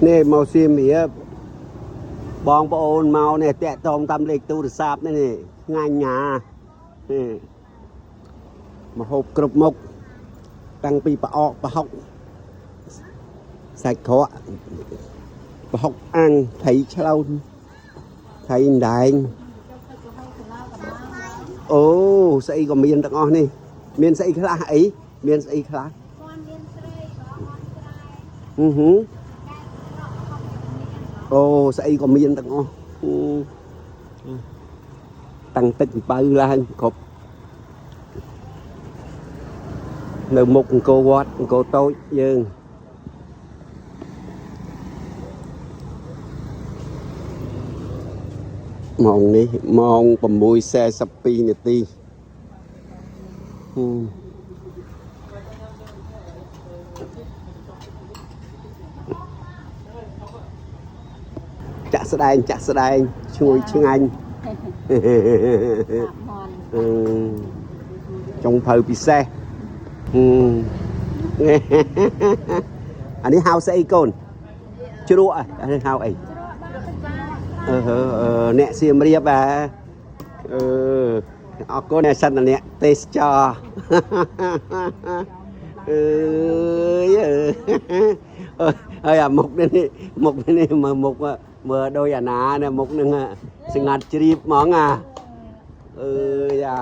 នេះមកសៀមរាបបងប្អូនមកនេះតាក់តងតាមលេខទូរស័ព្ទនេះនេះឆ្ងាញ់ញ៉ានេះមកហូបគ្រប់មុខតាំងពីប្រអកប្រហុកសាច់ក្រកប្រហុកអាំងថៃឆ្លូនថៃអណ្ដែងអូស្អីក៏មានទាំងអស់នេះមានស្អីខ្លះអីមានស្អីខ្លះ មានស្រីបងមានស្រែ អឺហឺអូស្អីក៏មានទាំងអស់អូតាំងទឹកអំពៅឡើងគ្រប់នៅមុខអង្គរវត្តអង្គរតូចយើងម៉ោងនេះម៉ោង6:42នាទីហឹមចាក់ស្ដែងចាក់ស្ដែងឈ្ងុយឆ្ងាញ់ សាប់មន់ អឺចុងភៅពិសេសហឹម អានេះហៅស្អីកូនជ្រក់អានេះហៅអី ជ្រក់បានទៅចា អឺហឺអឺអ្នកសៀមរាបហ่าអឺអរគុណអ្នកសិនតអ្នកទេសចរ អើយអឺហើយអាមុខនេះមុខនេះមើលមុខមើលដូចអាណានេះមុខនឹងស្ងាត់ជ្រាបហ្មងអាអើយអា